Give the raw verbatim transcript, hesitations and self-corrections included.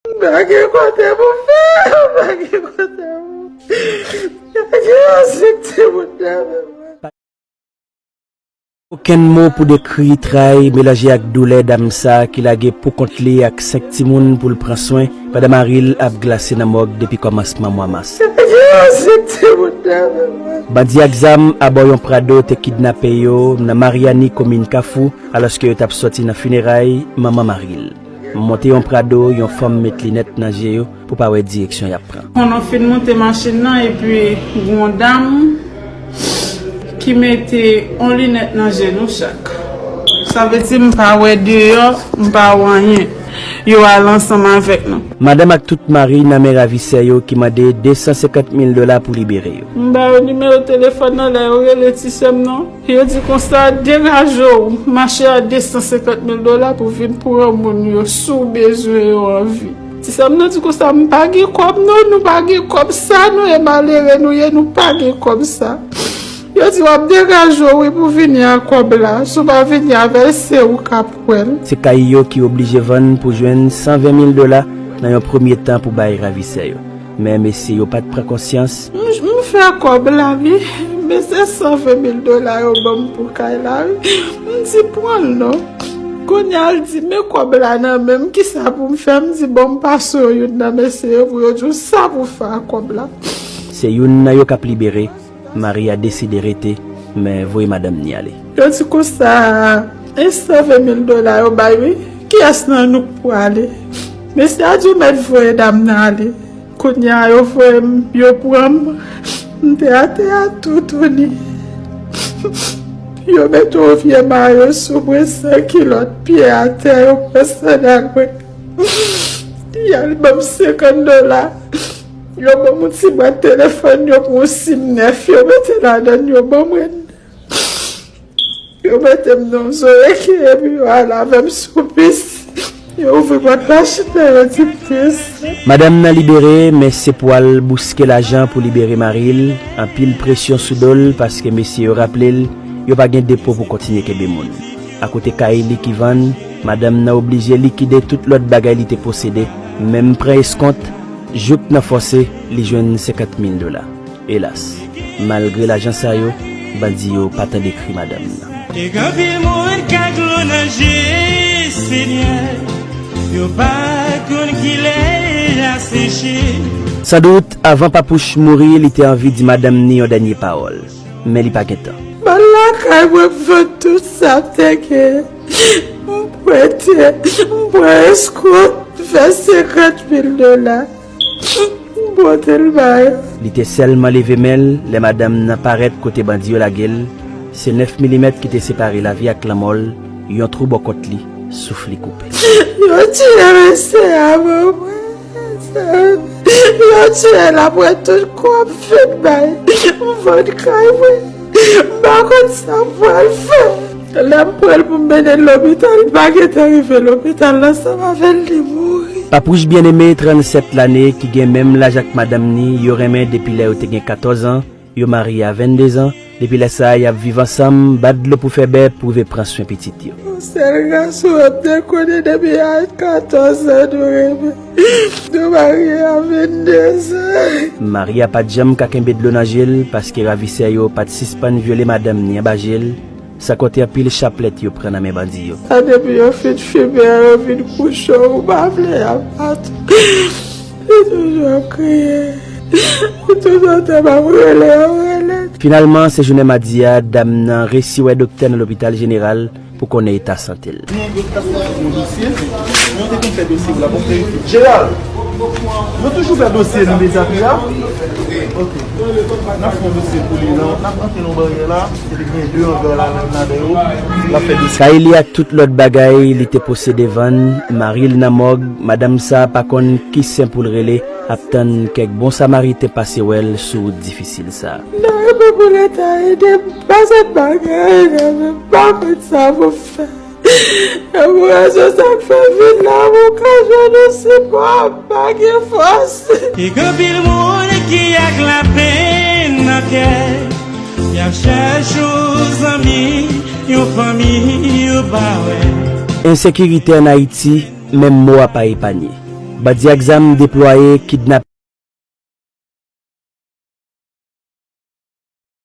M pa gen kote pou fè, m pa gen kote pou. Yo gen yon sèk timoun nan men mwen. Okenn mo pou dekri tray melanje ak doulè dam sa ki lage poukont li ak senk timoun pou l pran swen pandan mari l ap glase nan mòg depi kòmansman mwa mas. Yo gen yon sèk timoun nan men mwen. Bandi ak zam abò yon Prado te kidnape yo nan Maryani, komin Kafou, alòske yo t ap sòti nan fineray manman mari l. Monte yon Prado, yon fanm met linèt nan je yo pou pa wè direksyon y ap pran. Konnen fin monte machin nan epi gon dam ki mete yon linèt nan je nou chak. Sa vle di m pa wè deyò, m pa wè anyen. Yo al ansanm avèk nou. Madanm ak tout mari nan men ravisè yo ki mande de san senkant mil dola pou libere yo. M ba yo nimewo telefòn nan lè yo rele ti sè m nan. Yo di konsa, degaje w, mache a de san senkant mil dola pou vin pran moun yo si w bezwen yo an vi. Ti sè m nan di konsa, m pa gen kòb non, nou pa gen kòb sa, nou e malere nou ye, nou pa gen kòb sa. Yo di w ap degaje w wi pou vini ak kòb la, si w pa vini avè l, se ou k ap wè l. Se kay yo ki oblije vann pou jwenn san ven mil dola nan yon premye tan pou bay ravisè yo. Men mesye yo pa t pran konsyans. M, m fè kòb la wi, men se san ven mil dola yo ban m pou kay la wi. M di pran l non. Kounye a l di men kòb la nan men m, kisa pou m fè? M di bon m pase w youn nan mesye yo pou yo di w sa pou fè ak kòb la. Se youn nan yo k ap libere. Mari a deside rete, men voye madanm ni ale. Yo di konsa, e san ven mil dola yo bay wi, kiyès nan nou k pou ale? Mesye a di w mèt voye dam nan ale. Kounye a yo voye m, yo pran m, m te atè a toutouni. Yo mete yon vye mayo sou mwen, san kilòt, pye atè, yo pran sandal mwen. Y al ban m senkant dola. Yo ban m yon ti bwat telefòn, yo pran yon sim nèf, yo mete ladan l, yo ban mwen. Yo mete m nan yon zoreye, epi yo al avè m sou bis. Yo ouvri pòt machin nan, yo di m pis. Madanm nan libere, men se pou al bouske lajan pou libere mari l. Anpil presyon sou do l, paske mesye yo raple l, yo pa gen depo pou kontinye kenbe moun. Akote kay li ki vann, madanm nan oblije likide tout lòt bagay li te posede, menm pran eskont, jouk nan fòse, li jwenn senkant mil dola. Elas, malgre lajan sa yo, bandi yo pa tande kri madanm nan. Te gen anpil moun k ak dlo nan je, Senyè, yo pa konn kilè l ap seche. Sandout, avan Papouch mouri, li te anvi di madanm ni yon dènye pawòl, men li pa gen tan. M al lakay mwen, m vann tout sa m te gen. M prete, m pran eskont, m fè senkant mil dola. M pote l bay. Li te sèlman leve men l lè madanm nan parèt kote bandi yo lage l. Se nèf milimèt ki te separe lavi ak lanmò l, yon twou bò kont li, souf li koupe. Yo tiye mesye a, mwen. Yo tiye l apre tout kou m fin bay. M vann kay mwen. M pa konn sa m pral fè. Lè m pran l pou m mennen l lopital, m pa gentan rive lopital la, ansanm avè l, li mouri. Papouch Byeneme, trannsèt lane, ki gen menm laj ak madanm ni, yo renmen depi lè yo te gen katòz an, yo marye a venndezan. Depi lè sa a, y ap viv ansanm, bat dlo pou fè bè, pou rive pran swen pitit yo. Yon sèl gason m te konnen depi a katòz an nou renmen. Nou marye a venndezan. Mari a pa t janm ka kenbe dlo nan je l, paske ravisè yo pa t sispann vyole madanm ni anba je l, san konte anpil chaplèt yo pran nan men bandi yo. Sa depi yo fin fimen an, yo vin kouche w, ou pa vle y ap bat ou. Li toujou ap kriye. Toutotan m ap rele, ap rele. Finalman, se jounen madi a, dam nan resi wè doktè nan lopital jeneral pou konnen eta sante l. Jeral, nou toujou fè dosye nou deja, Pia? Ok. N ap fè yon dosye pou li, non? N ap antre nan baryè la, epi gen de anga la, menm ladan yo, l ap fè dosye. Kay li ak tout lòt bagay li te posede vann, mari l nan mòg, madanm sa pa konn ki sen pou l rele, ap tann kèk bon samariten pase wè l sou wout difisil sa. Nan repo pou Leta ede m, pa sot bagay, men m pa konn sa pou m fè. E pou rezon sa k fè vin la, pou ka jwenn yon sipò, m pa gen fòs. Ki gen anpil moun ki ak lapenn nan kè, y ap chèche yon zanmi, yon fanmi, yo pa wè. Ensekirite ann Ayiti, menm mo a pa epanye. Bandi ak zam deplwaye, kidnapè.